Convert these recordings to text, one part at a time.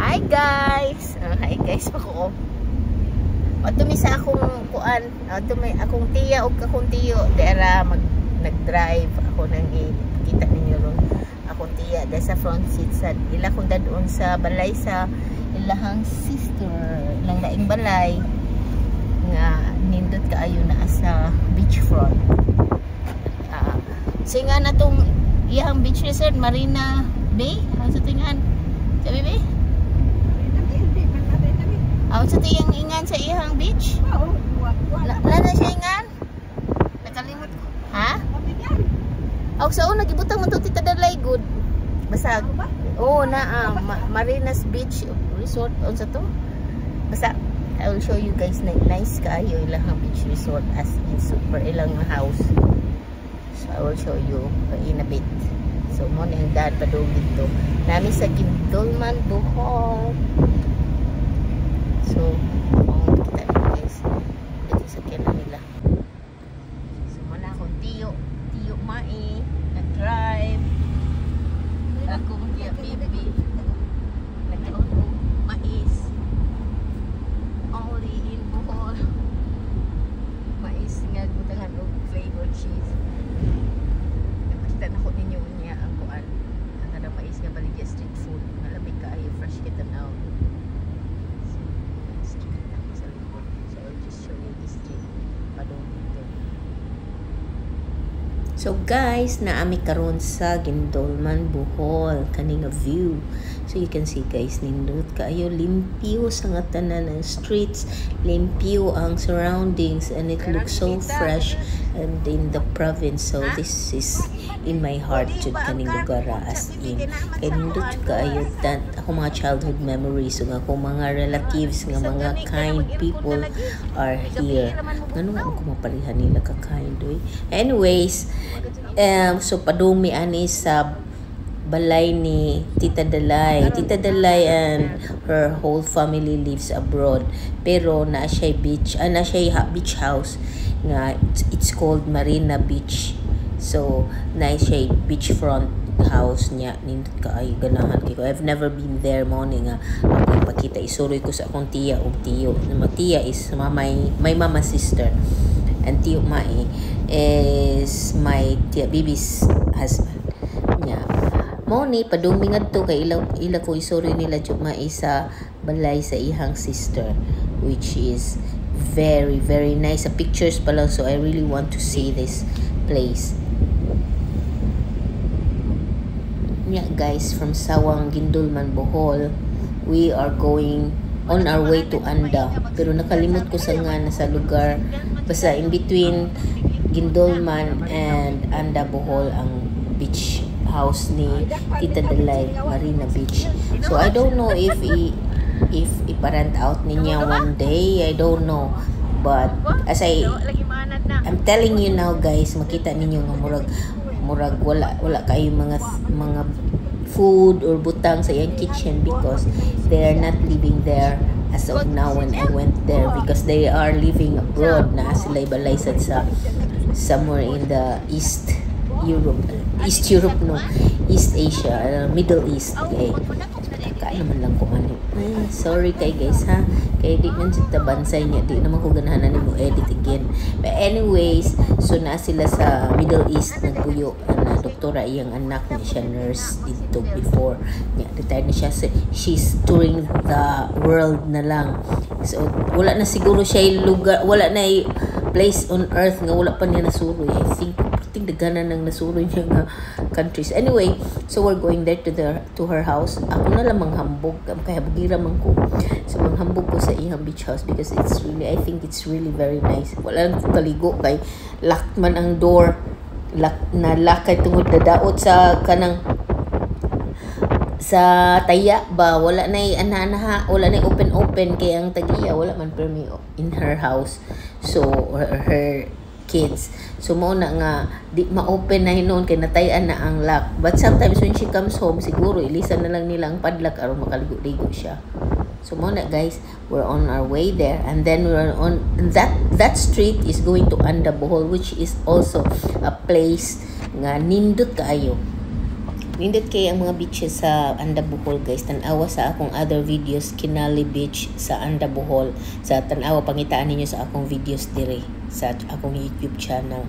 Hi guys! Oh, hi guys pa ko. Adto mi sa akong kuan, adto mi akong tiya ug akong tiyo dira nag-drive ako nang ipakita ninyo ron. Akong tiya dira sa front seat sa ila kong dadon sa balay sa ilahang sister, ilang laing balay nga nindot kaayo naa sa beachfront. So nga na tong iyang beach resort, Marina Bay, ano sa tingan? Sabi ba? Aw sa tiyang ingan sa iyang beach? Na siya ingan? Nakalimot ko. Ha? Aw sa una gibutang man to, Tita Dalay, good. Basag. Oo na Marinas Beach Resort unsa to? Basta I will show you guys na nice kaayo ilang beach resort, as in super ilang house. So I will show you in a bit. So mo ni ang daan padung dito. Nami sa Guindulman, Bohol. So, kung kita niyo guys, dito sa kena nila. So, muna akong tiyo, tiyo Mai, nag-drive. Akong tiya Bibi. Nagkaon og mais. Only in Bohol. Mais nga butangan og flavor cheese. Napakita na ko ninyo niya ang kuan. Ang kanang mais nga baligya street food. Nga lami kaayo, fresh kita now. So, street ako sa likod. So, I'll just show you the street. Padung dito. So guys, naami karon sa Guindulman, Bohol, kani nga view. So you can see guys, nindot kaayo, limpyo sa nga tanan ng streets, limpyo ang surroundings and it looks so fresh and in the province. So this is in my heart jud kaning lugar as in. Kay nindot jud kaayo that ako mga childhood memories ug ako mga relatives nga mga kind people are here. Ngano nga ko maparihan nila ka kind oy. Anyways, so padung mi ani sa balay ni Tita Dalay. Tita Dalay and her whole family lives abroad. Pero naa siya beach, naa siya beach house nga it's called Marina Beach. So naa siya beachfront house niya, nindot kaayo, ganahan kay ko. I've never been there, mo ni nga ako ipakita, isuroy ko sa akong tiya ug tiyo. Na tiya is my mama sister and tiyo Mai is my tiya Bibi's husband. Nya mo ni padung mi ngadto kay ila ila ko isuroy nila tiyo Mai sa balay sa ihang sister, which is very very nice sa pictures pa lang. So I really want to see this place. Yeah guys, from Sawang, Guindulman, Bohol, we are going on our way to Anda, pero nakalimot ko sa nga nasa lugar. Basta in between Guindulman and Anda, Bohol ang beach house ni Tita Dalay, Marina Beach. So I don't know if ipa-rent out niya one day, I don't know, but as I'm telling you now guys, makita ninyo nga murag murag wala wala kayo mga food or butang sa iyang kitchen because they are not living there as of now when I went there, because they are living abroad na sila balay sa somewhere in the East Europe, East Europe, no, East Asia, Middle East. Okay, ka naman lang ko ano. Ay, sorry kay guys ha. Kay di man sa bansay niya, di naman ko ganahan na mo edit again. But anyways, so na sila sa Middle East nagpuyo na doktora iyang anak niya, siya nurse dito before. Niya retired na siya. So, she's touring the world na lang. So wala na siguro siya lugar, wala na place on earth nga wala pa niya nasuroy. I think ting daghanan nang nasuroy niya nga countries. Anyway, so we're going there to her house. Ako na lang manghambog kay habugira man ko. So manghambog ko sa iyang beach house because it's really I think it's really very nice. Wala lang ko kaligo kay locked man ang door. Lock na lock kay tungod na daot sa kanang sa taya ba, wala na ana wala na open open kay ang tagiya wala man permi in her house, so her kids. So mao na nga di ma-open na hinuon kay natayan na ang lock, but sometimes when she comes home siguro ilisan na lang nila ang padlock aron makaligo-ligo siya. So mao na guys, we're on our way there and then we're on that street is going to Anda, Bohol, which is also a place nga nindot kaayo. Nindot kay ang mga beaches sa Anda, Bohol, guys. Tan-awa sa akong other videos, Quinale Beach sa Anda, Bohol. Sa tan-awa, pangitaan ninyo sa akong videos dire sa akong YouTube channel.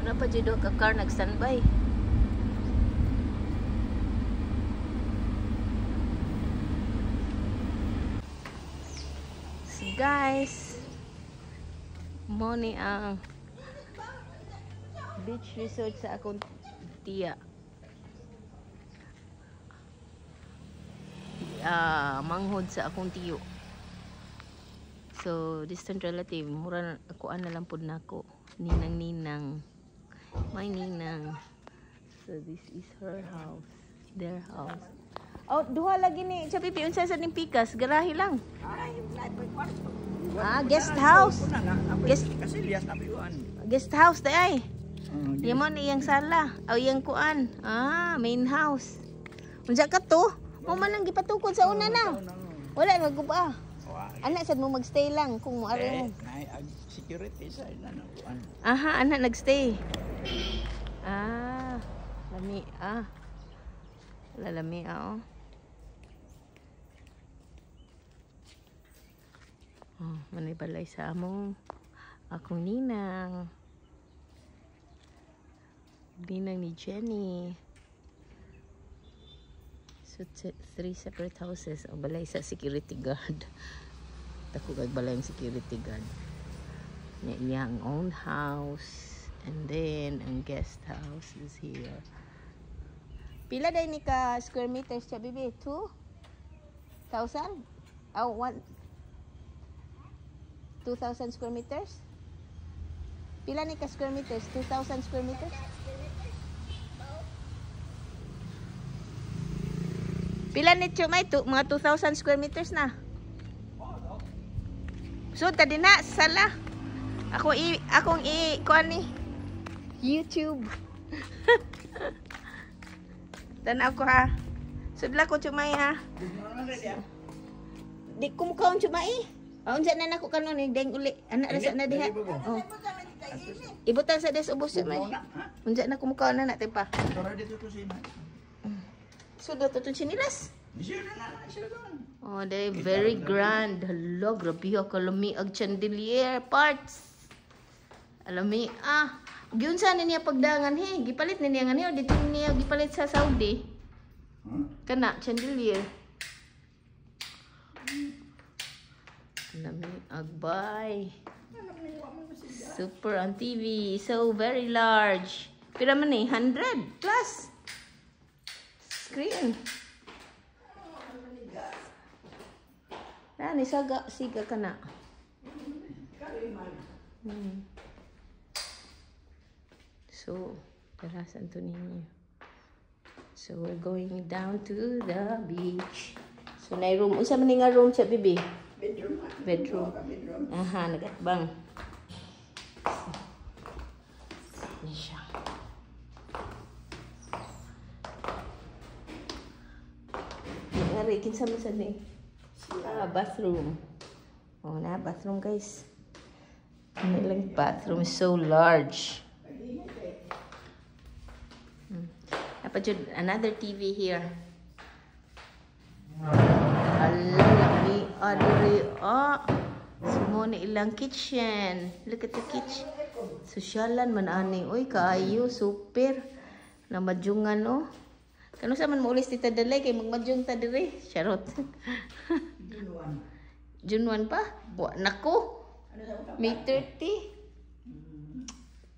Wala pa jud ka car nag-standby. So guys, mo ni ang beach resort sa akong tiya. Ah, manghod sa akong tiyo. So, distant relative, mura kuan na lang pud nako. Ninang-ninang. My ninang. So, this is her house. Their house. Oh, duha lagi ni Cha Pipi, unsa sa ning pikas? Garahe lang. Ah, guest house. Guest Kasilias na piuan. Guest house day ay. Yan mo ni iyang sala. O iyang kuan. Ah, main house. Unsa ka to? Mo man lang gipatukod sa una na. Wala maguba. Anak sad mo magstay lang kung mo ari mo. Eh, na security sa ina na kuan. Aha, anak nagstay. Ah, lami ah. Lalami ah oh. Oh, manay balay sa among akong ninang. Ninang ni Jenny. So, three separate houses. Ang balay sa security guard. Dako kag balay ang security guard. Niya iyang own house. And then, ang guest house is here. Pila day ni ka square meters siya, bibi? 2,000? Oh, one, 2,000 square meters? Pila ni ka square meters? 2,000 square meters? Pila ni Chumay? Mga 2,000 square meters na. So, tadi na, sala. Akong i, kuan ni, YouTube. Tanaw ko ha. Sudla ko, Chumay, ha. Di ko mukaon, Chumay. Ah, unsa na nako kanon eh, deng uli. Anak ra sa na diha. Oh. Ibutan sa des ubos, Chumay. Unsa na ko mukaon na natin pa. Tara dito to sina. Sudot to chinilas. Sila na sila doon. Oh, they very grand. Hello, grabe ha kalami ag chandelier parts. Alami ah. Giunsa ni niya pagdangan he? Gipalit ni niya nga dito niya gipalit sa Saudi. Huh? Kana chandelier. Alami agbay. Super ang TV. So very large. Pila man ni 100 plus. Screen. Nani saga siga ka na. So, tara sa Santo Niño. So, we're going down to the beach. So, na room. Unsa man ni nga room sa bibi? Bedroom. Bedroom. Bedroom. Aha, nagatbang. Ni siya. Ngari, kinsa man sa ni? Ah, bathroom. Oh, na, bathroom, guys. Ano lang bathroom is so large. Dapat yun, another TV here. Ala, lami, adiri, ah. Sumo ni ilang kitchen. Look at the kitchen. Sosyalan man ani. Uy, kaayo, super. Namadyungan, oh. Kano sa man muulis tita dalay kay magmadyong ta dire. Charot. June 1. June 1 pa? Wa nako. May 30.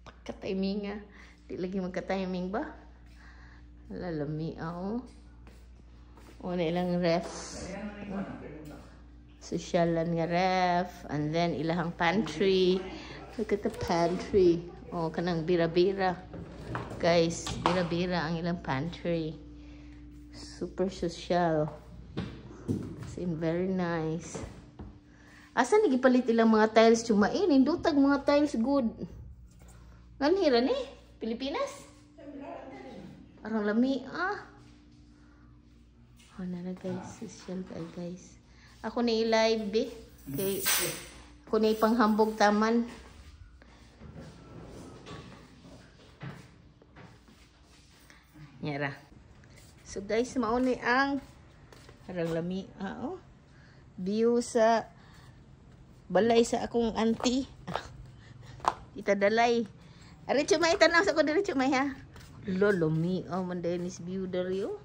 Pagka-timing ah. Di lagi magka-timing ba? Lalami ah, oh. O na ilang ref. Sosyalan nga ref. And then ilahang pantry. Look at the pantry. Oh, kanang bira-bira. Guys, bira-bira ang ilang pantry. Super social. As in, very nice. Asa ni gipalit ilang mga tiles, Chumain? Nindutag mga tiles good. Nganhira ni? Pilipinas? Arang lami ah. Oh, na guys, social kay guys. Ako ni live be. Kay ako ni panghambog taman. Nyara. So guys, mao ni ang arang lami ah oh. View sa balay sa akong auntie. Tita Dalay. Aritso may tanaw sa ko diretso may ha. Lolo mi oh man Dennis view dari oh.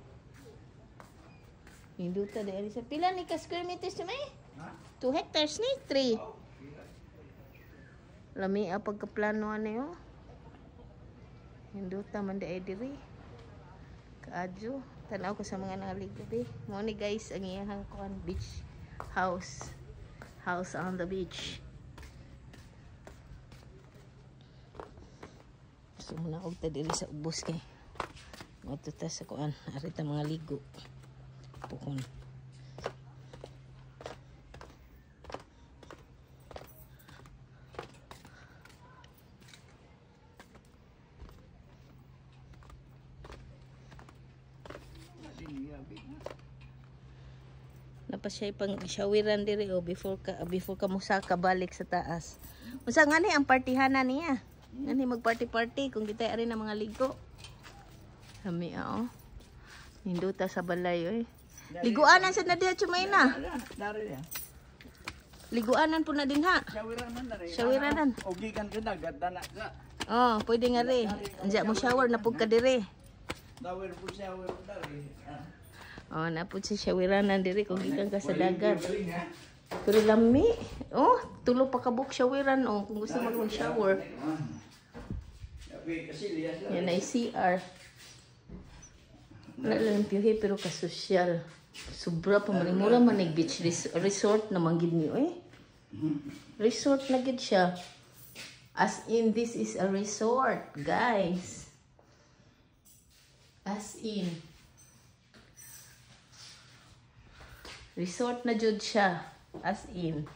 Hinduta di sa pila ni ka square meters may? 2 hectares ni 3. Lami ang pagkaplano ani oh. Hinduta man di diri. Kaadyo, tanaw ko sa mga nangaligo be. Mo ni guys ang iyang kuan beach house. House on the beach. So muna og ta diri sa ubos kay moadto ta sa kuan arita mga ligo. Puhon. Napa siya pang showeran diri oh before ka musaka balik sa taas. Unsa ngani ang partihanan niya? Ngani magparty-party kung kita ari na mga ligo. Lami ah oh. Ninduta sa balay oy. Liguanan sa na diha chumay na. Liguanan po na din ha. Showeranan na rin. Showeranan. O gikan sa dagat dana ka. Oh, pwede nga ri. Andiya mo shower na pud ka diri. Shower po shower diri. Oh, napud si showeranan diri kung gikan ka sa dagat. Pero lami. Oh, tulo pa ka buok showeran oh kung gusto mo mag-shower. Yan ay CR. Wala lang piyohe pero kasosyal. Sobra pa man. Mura man nag beach resort na man gid niyo eh. Resort na gid siya. As in, this is a resort, guys. As in. Resort na jud siya. As in.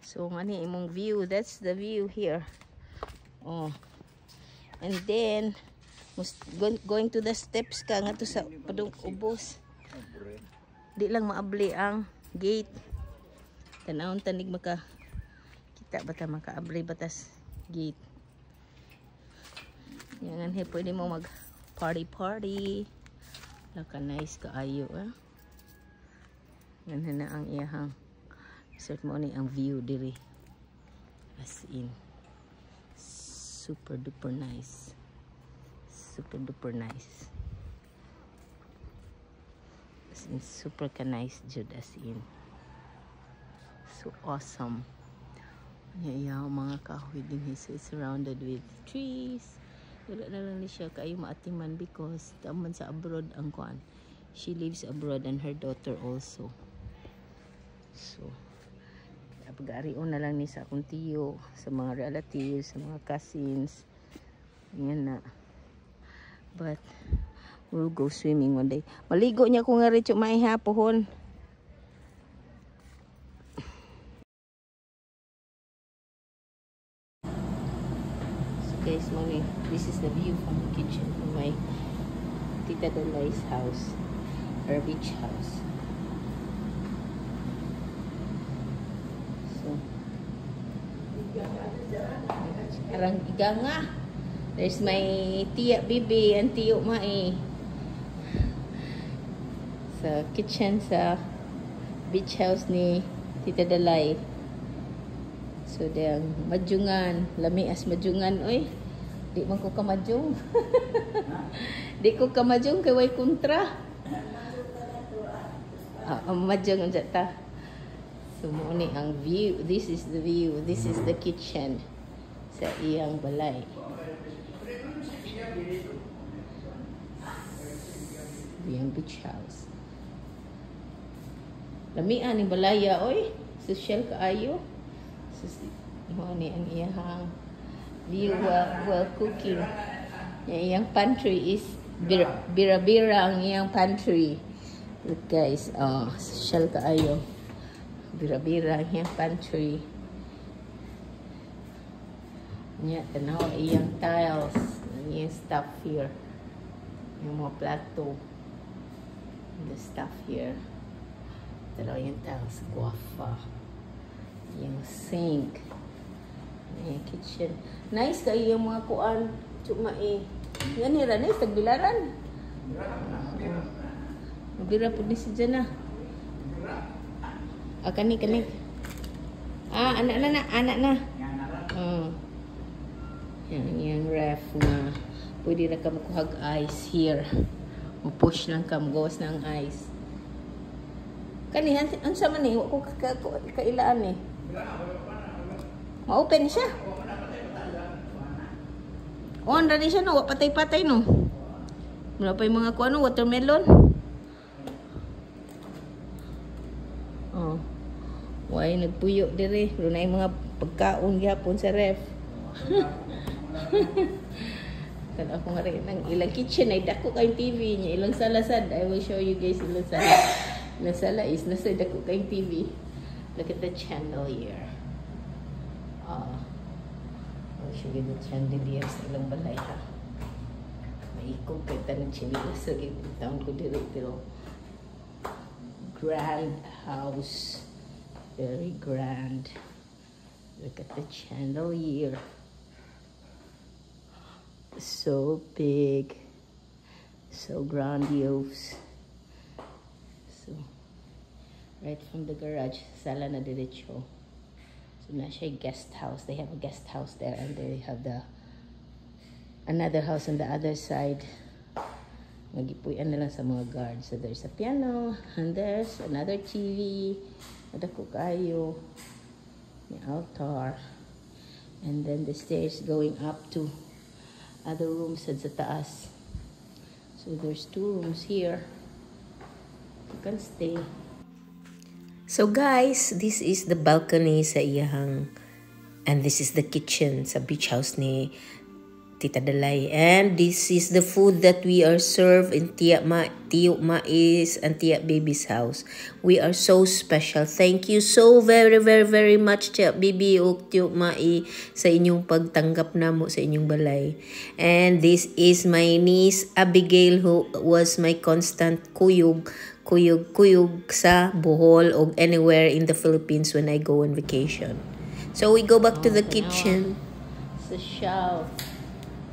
So, ngani imong view. That's the view here. Oh. And then, going to the steps ka nga to sa padung ubos. Di lang maabli ang gate. Tanawon tanig maka kita ba ta makaabli batas gate. Yan he pwede mo mag party party. Laka nice kaayo ah. Yan na ang iyahang resort mo ni ang view diri. As in super duper nice. Super duper nice. As in super ka nice jud as in. So awesome. Yeah, mga kahoy din so it's surrounded with trees. Wala na lang ni siya kayo maatiman because taman sa abroad ang kuan. She lives abroad and her daughter also. So pag-arion na lang ni sa akong tiyo, sa mga relatives, sa mga cousins. Yan na. But we'll go swimming one day. Maligo niya ko nga rin may pohon. So guys, mommy, this is the view from the kitchen from my Tita Dalay's house, her beach house. So, arang iganga. There's my tiya bibi and tiyo mae. Sa kitchen sa beach house ni Tita Dalay. So diyang madyungan, lami as madyungan oy. Di man ko kamadyong. Di ko kamadyong kay way kontra. Ah, madyong unsa ta. So mo ni ang view. This is the view. This is the kitchen sa iyang balay. Iyang beach house. Lamian ni balaya oy. Social kaayo. Mo ni ang iyang view while cooking. Yang iyang pantry is bira-bira ang iyang pantry. Look, guys, oh, social kaayo. Bira-bira ang iyang pantry. Nya, tanaw iyang tiles, ang iyang stuff here. Yung mga plato. The stuff here. Tanaw yung tiles, guava. Yung sink. Yung kitchen. Nice kayo yung mga kuan. Tsuma eh. Yan ra, nice, tagbilaran. Mabira po ni si Jana. Ah, kani, kani. Ah, anak na na, anak na. Oh. Yan, yung ref nga. Pwede na ka makuhag ice here. Mo-push lang ka, magawas na ang ice. Kani, unsa man eh, wa ko kailaan eh. Ma-open siya. On ra ni siya no, wa patay-patay no. Wala pa yung mga kuano, watermelon. Oh. Way nagpuyo dire, wala na yung mga pagkaon gyapon sa ref. Tanaw ko nga rin ang ilang kitchen ay dako kayong TV niya, ilang sala sad. I will show you guys ilang sala. Ilang sala is nasa dako kayong TV. Look at the chandelier. Ah. I will show you the chandelier sa ilang balay ha. Maikog kay tanong chinilas sa taon ko diri pero grand house. Very grand. Look at the chandelier. So big. So grandiose. So, right from the garage, sala na diretso. So, na siya guest house. They have a guest house there and they have the another house on the other side. Magipuy-an na lang sa mga guards. So, there's a piano and there's another TV. Dako kayo. May altar. And then the stairs going up to other rooms sa taas. So there's two rooms here. You can stay. So guys, this is the balcony sa iyahang and this is the kitchen sa beach house ni Tita Dalay. And this is the food that we are served in Tia Ma, Tio Mais and Tia Baby's house. We are so special. Thank you so very, very, very much, Tia Baby ug Tio Mai, sa inyong pagtanggap namo sa inyong balay. And this is my niece, Abigail, who was my constant kuyog, kuyog, kuyog sa Bohol o anywhere in the Philippines when I go on vacation. So we go back to the kitchen. Sa shelf.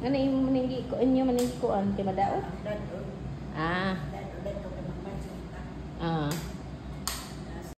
Ano yung maninggi ko? Inyo maninggi ko? Kay madaot? Ah. Ah.